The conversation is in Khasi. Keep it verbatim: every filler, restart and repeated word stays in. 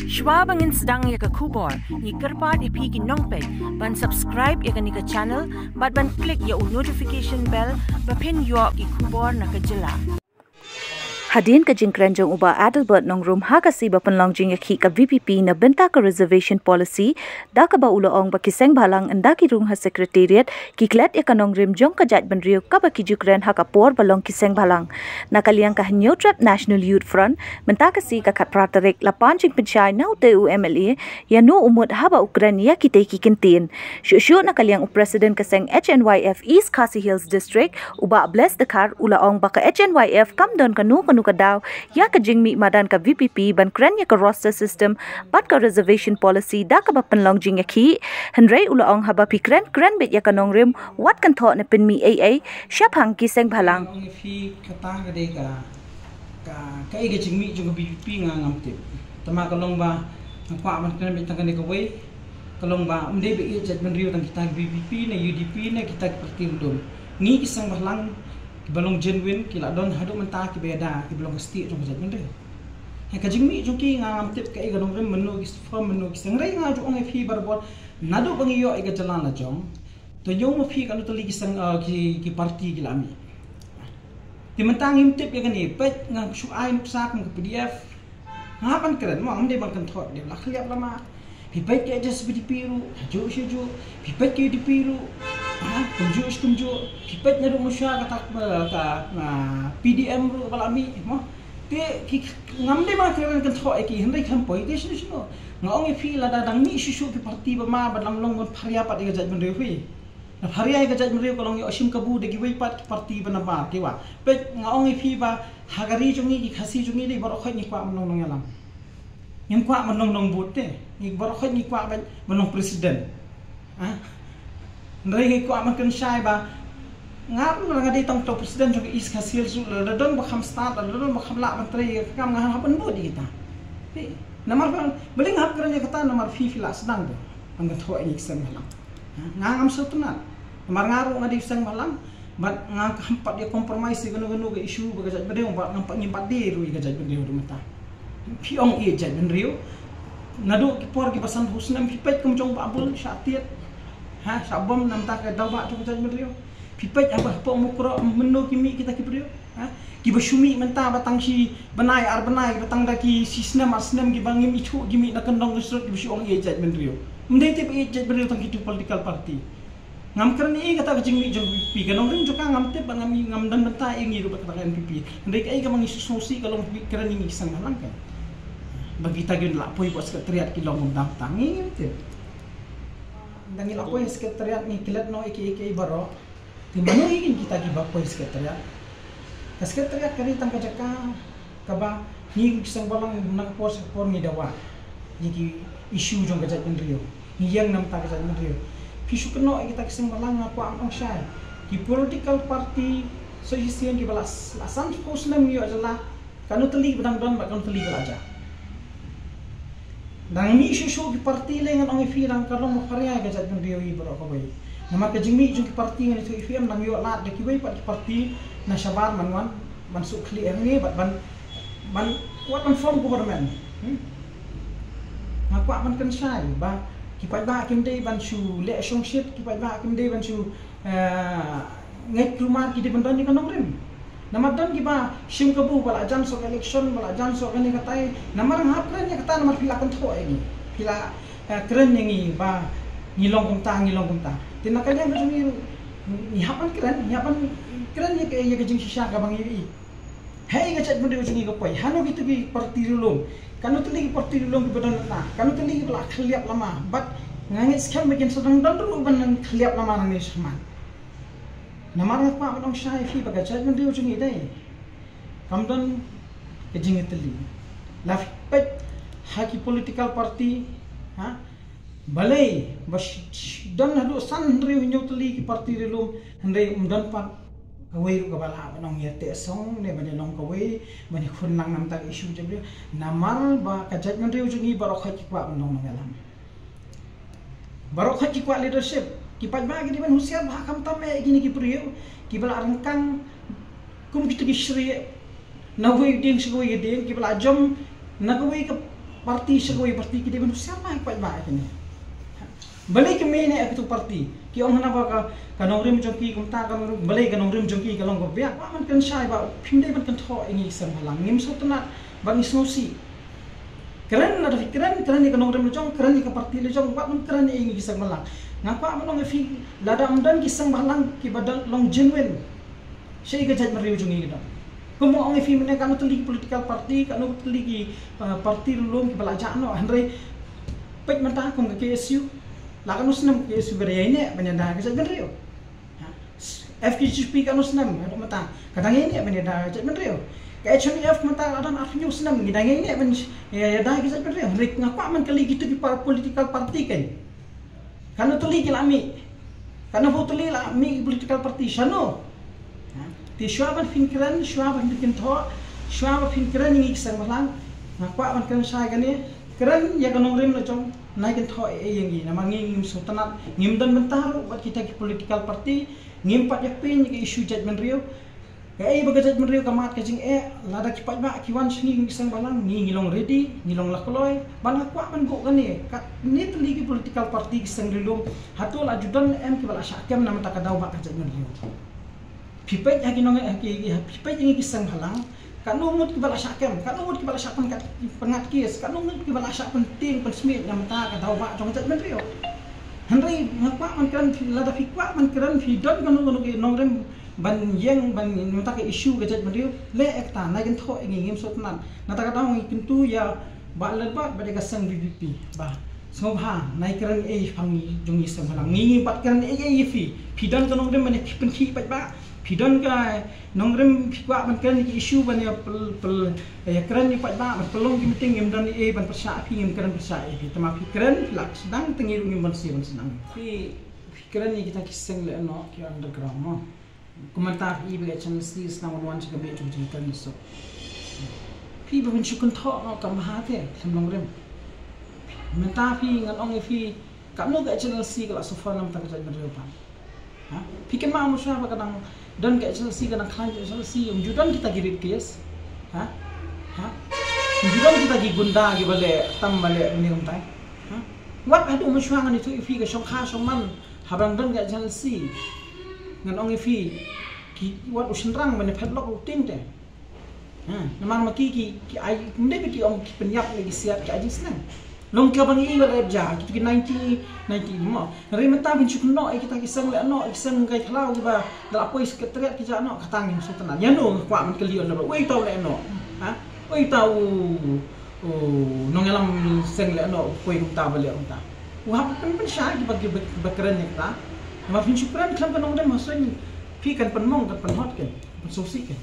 Shwa ba ngin sdang ïa ka khubor, ngi kyrpad ïa phi ki nongpeit ban subscribe ïa kane ka channel bad ban click ïa u notification bell ba phin ïoh ki khubor na ka jylla. Hadien ka jingkren jong u Bah Adelbert Nongrum ha ka sngi ba pynlong jingïakhih ka V P P na bynta ka reservation policy, da kaba u la ong ba ki seng bhalang ynda ki rung ha secretariat ki klet ïa ka nongrim jong ka jaitbynriew kaba ki ju kren ha ka por ba long ki seng bhalang. Na ka liang ka Hynñiewtrep National Youth Front, mynta ka sngi ka khatphra tarik la pan jingpynshai na utei u M L A ïa no u mut haba u kren ïa kitei ki kyntien. Shuh shuh na ka liang u president ka seng H N Y F East Khasi Hills District, u Bah Bless Dkhar, u la ong ba ka H N Y F kam don kano kano ka daw ïa ka jingmih madan ka V P P ban kren ïa ka roster system bad ka reservation policy da kaba pynlong jingïakhih. Hynrei u la ong haba phi kren, kren beit ïa ka nongrim, wat kynthoh ne pynmih ei ei shaphang ki seng bhalang. Ong ïa phi kata ka dei ka, ka, kaei ka jingmih jong ka V P P nga ngam tip. Tangba ka long ba nga kwah ban kren beit tang kane kawei. Ka long ba ym dei ba ïeit jaitbynriew tang kita V P P ne U D P ne kita ki parti ruh. Ngi ki seng bhalang kiba long genuine ki la don haduh mynta kiba ïada kiba long ka stieh jong ka jaitbynriew. Ïa ka jingmih jong ki nga ngam tip kaei ka nongrim mynno ki form mynno ki seng, hynrei nga ju ong ïa phi barabor naduh ba ngi ïoh ïa ka jylla la jong. To ïoh ma phi kano tylli ki seng, ah, ki, ki parti ki la mih. Te mynta ngim tip ïa kane, peit nga shu ai nuksa kum ka P D F. Nga hap ban kren mo, ngam dei ban kynthoh, dei la khlieh lama. Phi peit ka H S P D P ruh, ha juh shi juh. Phi peit ka U D P ruh, ha, kumjuh shi kumjuh. Phi peit naduh mynshwa kata, ka, ah, P D M ruh ba la mih mo. Te ki, ngam dei ban kren kynthoh ïa ki, hynrei khlem poi te shano shano. Nga ong ïa phi lada dang mih shuh shuh ki parti ba ma, ba dang long ban pharia pat ïa ka jaitbynriew phi. Na pharia ïa ka jaitbynriew ka long ïoh shim kabu da kiwei pat ki parti ba nabar kiwa. Peit nga ong ïa phi ba ha ka ri jong ngi ki Khasi jong ngi dei baroh khoit ngi kwah ban long nongïalam. Ngim kwah ban long nongbud te. Ngi baroh khoit ngi kwah ban, ban long president. Ha? Hynrei ngi kwah ban kren shai ba nga ruh nga dei tang uto u president jong ka East Khasi Hills ruh, lada don ba kham stad, lada don ba kham lah ban trei ïa ka kam nga hap ban bud ïa kita. Phi, namar ba balei nga hap kren ïa kata namar phi phi la sdang te ban kynthoh ïa ngi ki seng bhalang. Ha, nga ngam sngewtynnat. Namar nga ruh nga dei u seng bhalang, bad nga ngam pat ïa compromise ïa kano kano ka issue ba ka jaitbynriew, bad ngam pat ngim pat dei ruh ïa ka jaitbynriew ruh mynta. Phi ong ïeit jaitbynriew. Naduh ki por kiba sanphew snem phi peit kum jong Bah Bul shah tied. Ha, shah bom namar ka daw ba jong ka jaitbynriew. Phi peit haba hapoh Mukroh mynno ki mih kita ki briew. Ha? Kiba shu mih mynta ba tang shi bnai ar bnai, ba tang da ki shi snem ar snem kiba ngim ithuh ki mih na kyndong ka srut kiba shu ong ïeit jaitbynriew. Ym dei te ba ïeit jaitbynriew tang kitu political party. Ngam kren ïa kata ka jingmih jong P P, ka nongrim jong ka ngam tip bad ngam, ngam don bynta ïa ngi ruh bad kata ka N P P. Hynrei kaei kaba ngi sngewsih ka long kren ïa ngi ki seng bhalang ka. Ba kita ki la poi bad secretariat ki long kumta, ngi ngim tip. Tang ngi la poi secretariat ngi klet noh ïa ki, ïa ki baroh. Te mano ïa ngi kita kiba poi secretariat? Ka secretariat ka dei tang ka jaka kaba ngi ki seng bhalang na ka por sha ka por ngi dawa ïa ki issue jong ka jaitbynriew. Ngi ïeng namar ka jaitbynriew. Phi shu kynnoh ïa kita ki seng bhalang, nga kwah ban ong shai. Ki political party, association kiba la, la sanphew snem ngi ïoh jylla. Kano tylli ba dang don bad kano tylli ba la jah. Dang mih shuh shuh ki party lei ngan ong ïa phi dang ka long ba pharia ïa ka jaitbynriew ïa baroh kawei. Namar ka jingmih jong ki party ngan ïathuh ïa phi em dang ïoh lad da kiwei pat ki party na shabar ban wan ban shu khlieh hangne bad ban, ban wat ban form government. Hmm? Nga kwah ban kren shai ba ki paidbah kim dei ban shu leh shongshit, ki paidbah kim dei ban shu, eh, ngeit kulmar, ki dei ban don ïa ka nongrim. Namar don kiba shim kabu ba la jan soh election, ba la jan soh kane katai. Namar nga hap kren ïa kata namar phi la kynthoh ïa ngi. Phi la, eh, kren ïa ngi ba ngi long kumta, ngi long kumta. Te na ka liang ka jong ngi ruh ngi hap ban kren, ngi hap ban kren ïa ka, ïa ka jingshisha kaba ngi ïohi. Haei ka jaitbynriew jong ngi ka poi? Hano kito ki party ri lum? Kano tylli ki party ri lum kiba don na? Kano tylli kiba la khlieh lama? Bad nga ngeit skhem ba kin sa dang don ruh ban nang khlieh lama nangne shakhmat. Namar nga kwah ban ong shai ïa phi ba ka jaitbynriew jong ngi dei kam don ka jingïatylli. La phi peit ha ki political party, ha? Balei ba sh-, sh-, don haduh san hynriew hynñiew tylli ki party ri lum, hynrei ym don pat kawei ruh kaba lah ban ong ïa teh song ne ban ïa long kawei ban ïa khun lang namar ka issue jong ngi. Namar ba ka jaitbynriew jong ngi baroh khoit ki kwah ban long nongïalam. Baroh khoit ki kwah leadership. Ki paidbah ki dei ban husiar bha khamtam eh ïa kine ki briew kiba la ryngkang kum kito ki shrieh na kawei ka dieng sha kawei ka dieng, kiba la jam na kawei ka parti sha kawei parti ki dei ban husiar bha ïa ki paidbah ïa kine. Balei ki mih ne ïa kitu parti? Ki ong hana ba ka, ka nongrim jong ki kumta, ka nongrim, balei ka nongrim jong ki ka long kaba biang? Kwah ban kren shai ba phim dei ban kynthoh ïa ngi ki seng bhalang. Ngim sngewtynnat ba ngi sngewsih. Kren lada phi kren, kren ïa ka nongrim la jong, kren ïa ka parti la jong, wat nym kren ïa ngi ki seng bhalang. Nga kwah ban ong ïa phi, lada ym don ki seng bhalang kiba don long genuine, shaei ka jaitbynriew jong ngi ka don? Kumba ong ïa phi mynne, katno tylli ki political party, katno tylli ki, uh, party lum kiba la jah noh, hynrei peit mynta kum ka K S U, la katno snem ka K S U ka dang ïaineh ban ïada ka jaitbynriew? Ha? F K J P katno snem haduh mynta ka dang ïaineh ban ïada ka jaitbynriew? Ka H N D F mynta la don arphew snem, ngi dang ïaineh ban ïada ka jaitbynriew? Hynrei nga kwah ban kylli kito ki par-, political party, kan, katno tylli ki la mih? Katno phew tylli la mih ki political party? Shano? Ha? Te shuwa ban phin kren, shuwa ban phin kynthoh, shuwa ban phin kren ïa ngi ki seng bhalang, nga kwah ban kren shai kane, kren ïa ka nongrim la jong, nai kynthoh ei ei ïa ngi, namar ngi ngim sngewtynnat, ngim don bynta ruh bad kita ki political party, ngim pat ïapeiñ ïa ka issue jaitbynriew. Kaei ba ka jaitbynriew ka mad ka jingeh, lada ki paidbah ki wan sha ngi ki seng bhalang, ngi ngi long ready, ngi long la kloi. Ban nga kwah ban buh kane, katne tylli ki political party ki seng ri lum, hato la ju don em kiba la shah kem na bynta ka daw bah ka jaitbynriew? Phi peit ha ki nong, ha ki, ha, phi peit ïa ngi ki seng bhalang, katno ngut kiba la shah kem, katno ngut kiba la shah pyngat, pyngat kes, katno ngut kiba la shah pyntieng pynsmiej na bynta ka daw bah jong ka jaitbynriew? Hynrei nga kwah ban kren, lada phi kwah ban kren, phi don kano kano ki nongrim ban ïeng, ban, na bynta ka issue ka jaitbynriew, leh ïa kata, nai kynthoh ïa ngi, ngim sngewtynnat. Nangta ka daw ngi kyntu ïa Bah Lalbad bad ïa ka seng V P P ba sngewbha nai kren ei ei pang jong ngi seng bhalang. Ngi ngi pat kren ei ei ïa phi. Phi don ka nongrim ban ïa pynkhih paidbah, phi don ka nongrim phi kwah ban kren ïa ki issue ban ïa pyl-, pyl-, ïa kren ïa paidbah, ban pynlong ki meeting, ngim don ei ei ban pyrshah ïa phi, ngim kren pyrshah ïa phi. Te ma phi kren, phi lah sdang, te ngi ruh ngim banse ban sdang. Phi, phi kren ïa kita ki seng lehnoh ki underground, mo. Kumta phi i ba ka Channel C sdang ban wan sha ka miet jong ka jingkren jingsuh. Phi ba phin shu kynthoh noh kam bha te, khlem nongrim. Mynta phi, ngan ong ïa phi, katno ka Channel C ka la suffer na bynta ka jaitbynriew pat? Ha? Phi kynmaw mynshuwa ba ka dang don ka Channel C, ka dang khlaiñ ka Channel C, ym ju don kita ki rape case? Ha? Ha? Ym ju don kita ki gunda kiba leh tam ba leh une kumtai? Ha? Wat haduh mynshuwa ngan ïathuh ïa phi, ka shongkha shongman haba dang don ka Channel C, ngan ong ïa phi, ki, wat u shynrang ban ïa padlock u tieng te. Ha, namar ma ki, ki, ki ai, ym dei ba ki ong ki pynïap ne ki siat, ki ai jingsneng. Long kaba ngi i ba la ïap ja, kito ki ninety, ninety mo. Hynrei mynta phin shu kynnoh ïa kita ki seng lehnoh, ki seng kai khlaw kiba da la poi secretariat ki jah noh, kata ngim sngewtynnat. Ïano nga kwah ban kylli, ïa uei uta u lehnoh? Ha? Uei uta u, u nongïalam seng lehnoh u poi kumta ba leh kumta? U hap pyn, pynshai kiba, kiba, kiba kren ïa kata. Namar phin shu kren khlem ka nongrim, ha shuwa phi kan pynmong, kan pynhot, kan pynsngewsih, kan.